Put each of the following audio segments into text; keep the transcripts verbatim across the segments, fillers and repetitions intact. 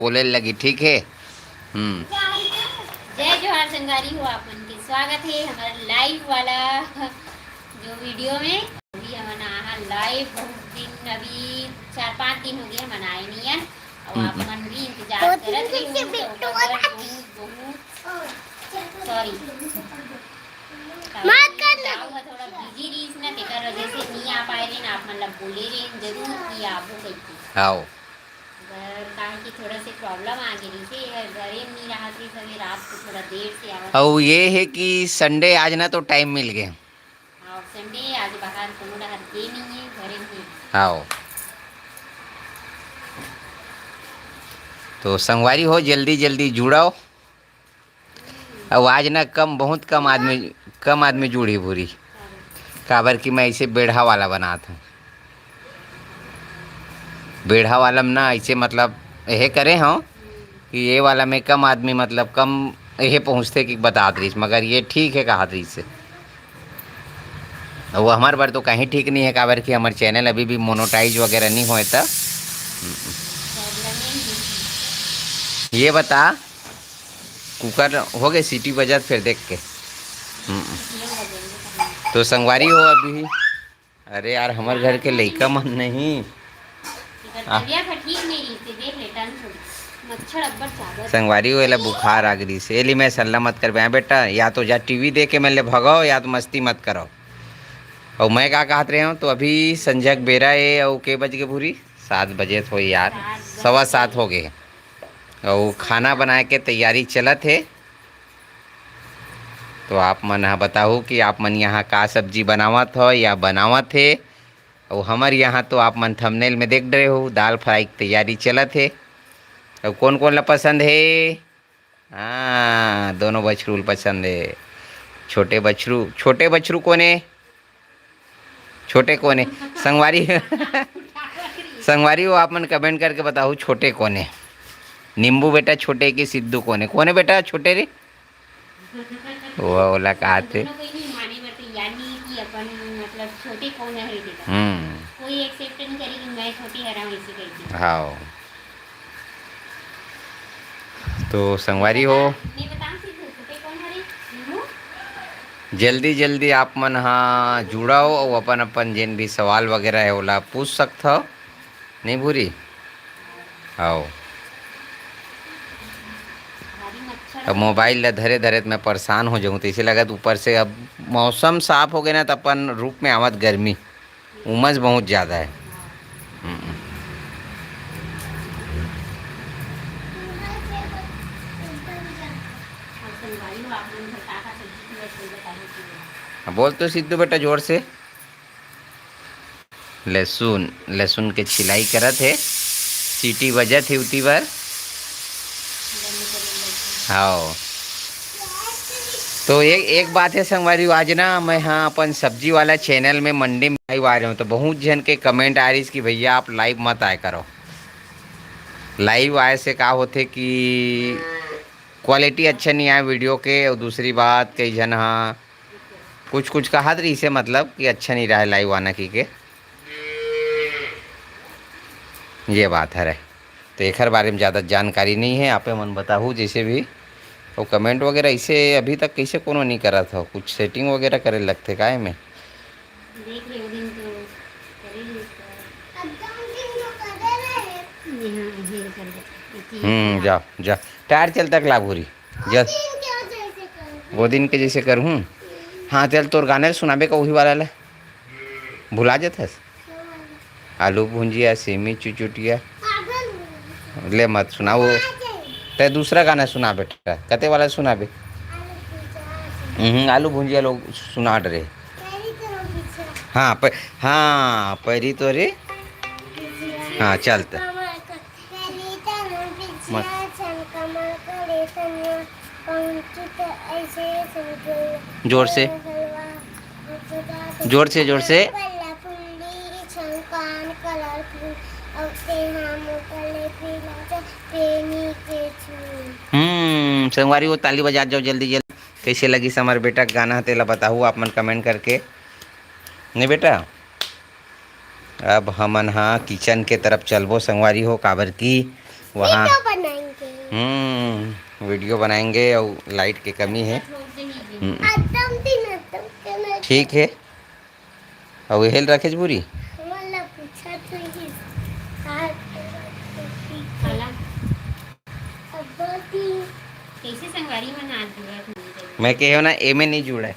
बोले लगी, ठीक है? हम्म। जय जोहार संगवारी हो, आप मन के स्वागत है हमारे लाइव वाला जो वीडियो में। अभी हमन आहा लाइव, बहुत दिन, अभी चार पाँच दिन हो गए हमन आए नहीं हन, और आप मन भी इंतजार करत रहे हो, तो ओकर बर बहुत, बहुत सॉरी। माफ कर दो। गाँव में थोड़ा बिजी रहीस ना, तेकर वजह से नहीं आ पाए रहे ना, आप मन ला बोले रहे जरूर कि आबो कहिके। आओ। अगर काहे कि थोड़ा से प्रॉब्लम आ गई से, ये घरे में नहीं रहत रही, सभी रात को थोड़ा देर से आवत। अउ ये है कि संडे आज ना तो टाइम मिल गए। हाँ, संडे आज बाहर कोनो डहर गे नहीं है, घरे में ही। आओ। तो संगवारी हो, जल्दी जल्दी जुड़ाओ। अउ आज ना कम, बहुत कम आदमी, कम आदमी जुड़ी भूरी, काबर कि मैं ऐसे बेढ़ा वाला बनात हूँ। बेढ़ा वाला में ना ऐसे मतलब यह करे हूँ कि ये वाला में कम आदमी, मतलब कम यह पहुँचते कि बतात रहीस, मगर ये ठीक है कहत रहीस। वो हमारे बर तो कहीं ठीक नहीं है, काबर कि हमारे चैनल अभी भी मोनेटाइज वगैरह नहीं होए त। ये बता, कुकर हो गए, सीटी बजत फिर देख के। हम्म। तो संगवारी हो अभी, अरे यार, हमारे घर के लइका मन नहीं। एकर आ। तबियत ह ठीक नहीं रही, देख ले, टन थोड़ी। मच्छर अब्बड़ चाबत। संगवारी हो, एला बुखार आ गई से, एली मैं सल्ला मत कर बे बेटा, या तो जा टीवी देख के मैं ले भगाओ, या तो मस्ती मत करो। और मैं का कहत रहे हूँ, तो अभी संझा के बेरा है, और के बज के भूरी? सात बजे हो यार, सात बज सवा सात गए। हो गए। अउ खाना बनाए के तैयारी चलत हे। तो आप मन ह बताहू कि आप मन यहाँ का सब्जी बनावत हो या बनावत हे। अउ हमर यहाँ तो आप मन थंबनेल में देख डरे हो, दाल फ्राई के तैयारी चलत हे। अउ कौन कौन ला पसंद हे? हाँ, दोनों बछरू ल पसंद हे। छोटे बछरू, छोटे बछरू कोन हे? छोटे कोन हे? संगवारी, संगवारी हो, आप मन कमेंट करके बताहू, छोटे कोन हे? नींबू बेटा छोटे कि सिद्धू कोन हे? कोन हे बेटा छोटे रे? वो ओला कहाथे। दोनों कोई नहीं माने बर तैयार नहीं कि अपन, मतलब, छोटे कोन हे बेटा। हम्म। कोई एक्सेप्ट नहीं करे कि मैं छोटे हरा हूँ, इसे कहते हैं। हाँ। तो संगवारी हो, मैं बताऊं सिद्धू, छोटे कोन हरे? नींबू? जल्दी जल्दी आप मन हा जुड़ाओ और अपन अपन जेन भी सवाल वगैरह है, ओला पूछ सकत हो। नहीं भूरी? आओ। भारी मच्छर अब है। मोबाइल ला धरे धरे त मैं परेशान हो जाऊँ, तो इसे लगत ऊपर से अब मौसम साफ हो गया ना, तो अपन रूप में आवत गर्मी। उमस बहुत ज़्यादा है। हम्म। हाँ, बोल तो सिद्धू बेटा जोर से। लहसुन, लहसुन के छिलाई करत हे, सीटी बजत हे उती बर। हाँ। तो एक, एक बात है संगवारी, आज ना मैं हाँ अपन सब्जी वाला चैनल में मंडी में लाइव आ रहे हूँ, तो बहुत जन के कमेंट आ रही कि भैया आप लाइव मत आए करो। लाइव आए से का होथे कि क्वालिटी अच्छा नहीं आए वीडियो के, और दूसरी बात कई जन हाँ कुछ कुछ कहत रही से, मतलब कि अच्छा नहीं रहा लाइव आना की के। ये बात हरे। तो एखर बारे में ज़्यादा जानकारी नहीं है, आपे मन बताहू जैसे भी। और कमेंट वगैरह इसे अभी तक कैसे कोनो नहीं करा था, कुछ सेटिंग वगैरह करे लगथे काय में। देख ले, वो दिन तो करे ले इसका। हम्म, जा, जा। टायर चलता के लाभ हो रही। जस वो दिन के जैसे करहूँ। हाँ, चल, तोर गाना सुनाबे का, वही वाला ले। भुला जाथस। आलू भुंजिया, सेमी चुचुटिया। ले मत सुना वो। ते दूसरा गाना सुना बेटा, कते वाला सुनाबे? हम्म, आलू भुंजिया लोग सुना डरे। हाँ, प-, हाँ, पैरी तो रे। हाँ, चल त। मत। जोर से। जोर से, जोर से। हम्म, संगवारी हो, ताली बजा जाओ जल्दी जल्दी। कैसे लगिस हमर बेटा के गाना, तेला बताहू आप मन कमेंट करके। नहीं बेटा, अब हमन हा किचन के तरफ चलबो संगवारी हो, काबर की वहाँ हम्म, वीडियो बनाएंगे और लाइट के कमी है। हम्म। ठीक है। और हेल रखेज पूरी। कैसे संगवारी मन हाथ जुड़त होही जरूर। मैं कहे हो ना, एमे नहीं जुड़ा है।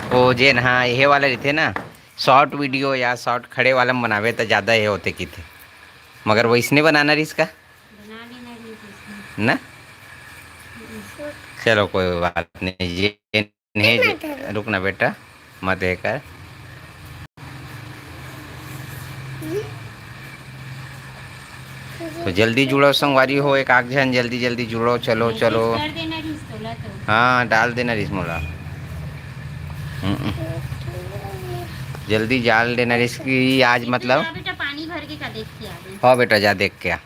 वो जेन, हाँ, ये वाला रहते ना, शॉर्ट वीडियो या शॉर्ट खड़े वाला में बनावे तो ज़्यादा ये होते की थे, मगर वैसने बनाना रहिस का। बना लेना रहिस इसमें। ना? चलो, कोई बात नहीं, ये नहीं, रुक ना बेटा, मत ये कर। तो जल्दी जुड़ो संगवारी हो, एक आध झन जल्दी जल्दी जुड़ो। चलो, चलो। कर देना रहिस तोला तो। हाँ, डाल देना रहिस मोला। हम्म। जल्दी डाल देना रहिस कि आज मतलब। बेटा, पानी भर के का देख के आ गई। हाँ बेटा, जा देख के आ।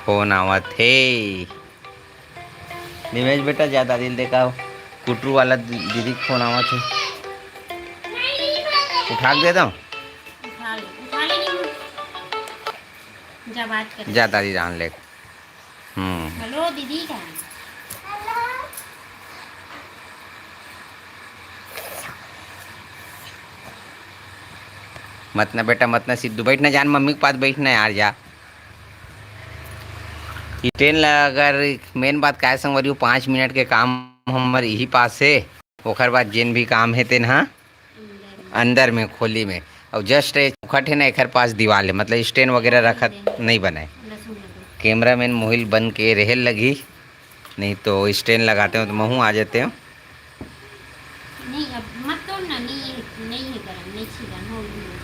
फोन आवत हे। निमेश बेटा, जा दादी ल देखा, कुटरू वाला दी-, दीदी के फोन आवत हे। उठा के दे दो। उठा ले, उठा ले, नहीं। जा बात कर। जा दादी जान ले। हम्म। हेलो दीदी का। मत ना बेटा, मत ना सिद्धू, बैठ ना जान, मम्मी के पास बैठ ना यार, जा। ट्रेन ला अगर मेन बात काय संगवारी हो, पाँच मिनट के काम हमर इही पास हे, ओखर बाद जेन भी काम हे तेन हा अंदर में खोली में। और जस्ट ये चौखट हे ना, एखर पास दीवाल हे, मतलब स्टैंड वगैरह रखत नहीं बनाए। कैमरामैन मोहिल बन के रहे लगी, नहीं तो स्टैंड लगाते हो तो महू आ जाते हो। नहीं, अब मत तोड़ ना, नहीं है, नहीं है गरम, नहीं छिलन हो, नहीं होता।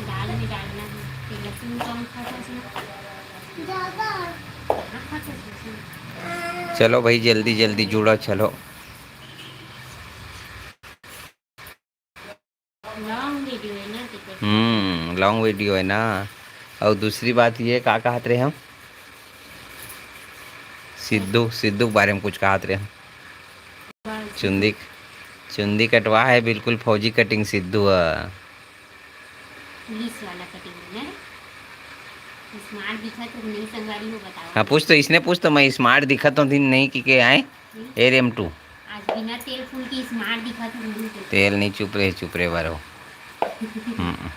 दाल में डालना है, फिर लहसुन कम खाता है ना। हाँ, खाता है लहसुन। चलो भाई, जल्दी जल्दी जुड़ो, चलो। लॉन्ग वीडियो है ना, ठीक है। हम्म, लॉन्ग वीडियो है ना। और दूसरी बात ये का कहत रहे हम, सिद्धू, सिद्धू के बारे में कुछ कहत रहे हम। चुंदी, चुंदी कटवा है बिल्कुल फौजी कटिंग सिद्धू है। पुलिस वाला कटिंग है ना। स्मार्ट दिखत हो नहीं संगवारी हो, बताओ। हाँ, पूछ तो इसने पूछ तो, मैं स्मार्ट दिखत हो दिन नहीं कि के आए। हम्म। ए रेम टू। आज बिना तेल फूल के स्मार्ट दिखत हो नहीं तो। तेल नहीं, चुप रहे, चुप रहे बारो। हम्म।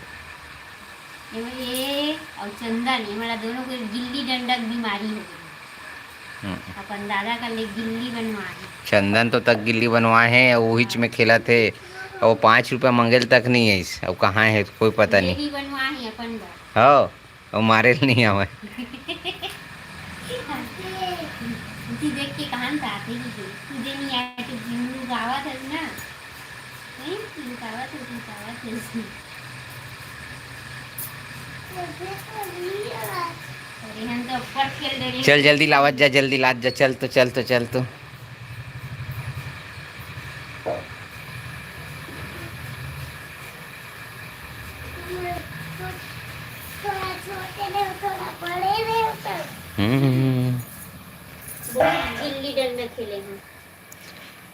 ये, ये और चंदन, ये वाला दोनों को गिल्ली डंडा की बीमारी हो गई। हम्म। अपन दादा का ले गिल्ली बनवा है। चंदन तो तक गिल्ली बनवा है, वो हिच में खेलत है, और पाँच रुपया मंगेल तक नहीं है इस, अब कहाँ है कोई पता ये नहीं। भी बनवा है अपन बर। हाँ, और मारे नहीं आवे। उसी देख के कहान था, आते ही जो तुझे नहीं आया तो जिन्नू गावा था ना। चल जल्दी लावत जा, जल्दी लात जा, चल तो, चल तो, चल तो। हम्म। बहुत गिल्ली डंडा खेले हैं।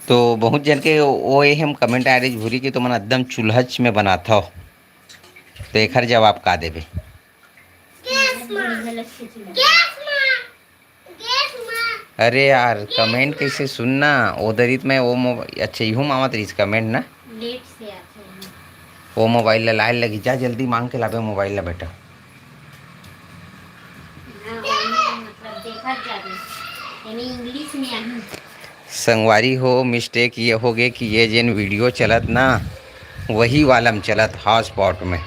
तो बहुत जन के वो ये हम कमेंट आ रही भूरी कि तुमन एकदम चूल्हच में बनात हो, तो एखर जवाब का देबे? गैस में। गैस में। गैस में। अरे यार, कमेंट कैसे सुनना? वो दरित में वो मोब-, अच्छा, इहू मावत रहीस कमेंट ना। लेट से आथे। वो मोबाइल ला लाए लगी, जा जल्दी मांग के लाबे मोबाइल ला बेटा। हाँ, ओमे मतलब देखत जाबे। एमे इंग्लिश में आही। संगवारी हो, मिस्टेक ये हो गे कि ये जेन वीडियो चलत ना, वही वाला में चलत, हॉटस्पॉट में।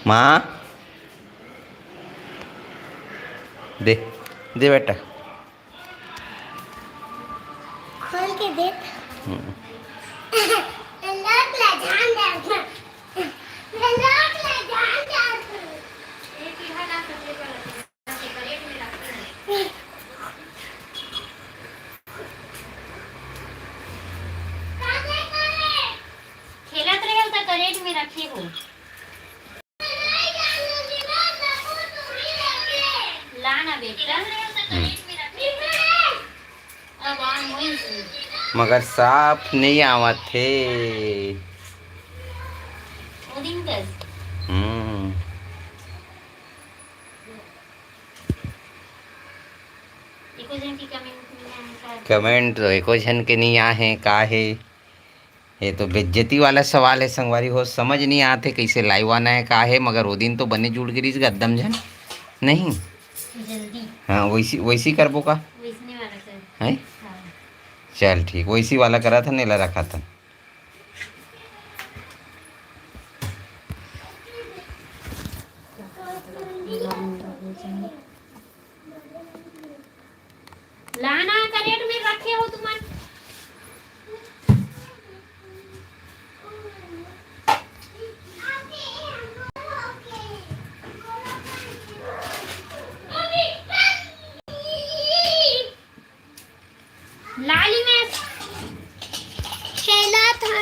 माँ, दे, दे बेटा। खोल के देख। हम्म। लॉक ला जान दे। लॉक ला जान दे। खेलत रहे हो तो करेट में रखे हो। ला ना बेटा। हम्म। अब आ मोइन से। मगर साफ नहीं आवत हे। हम्म। एको झन के कमेंट नहीं आए का? कमेंट तो एको झन के नहीं आए हे, का हे? ये तो बेइज्जती वाला सवाल है संगवारी हो, समझ नहीं आते कैसे लाइव आना है, का है, मगर वो दिन तो बने जुड़ गिरिस गद्दम झन, नहीं? जल्दी। हाँ, वैसी, वैसी करबो का? वैसने वाला कर। हैं? हाँ। चल ठीक, वैसी वाला करा था, नेला रखा था। लाना करेट में रखे हो तुमन। लाली में चला था।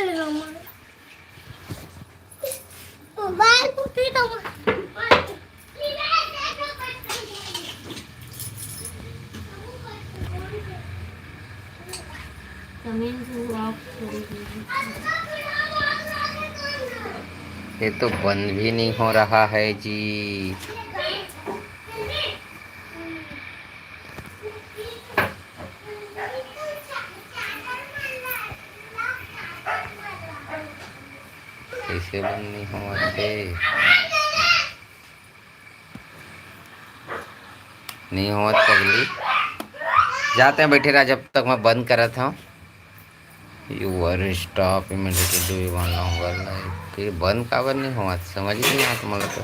ये तो बंद भी नहीं हो रहा है जी। कैसे बंद नहीं होवत हे? नहीं होवत पगली। जाते हैं, बैठे रहा, जब तक मैं बंद करत हूँ। You were stop immediately, do you want longer life? फिर बंद काबर नहीं होवत, समझ नहीं आत मोला तो।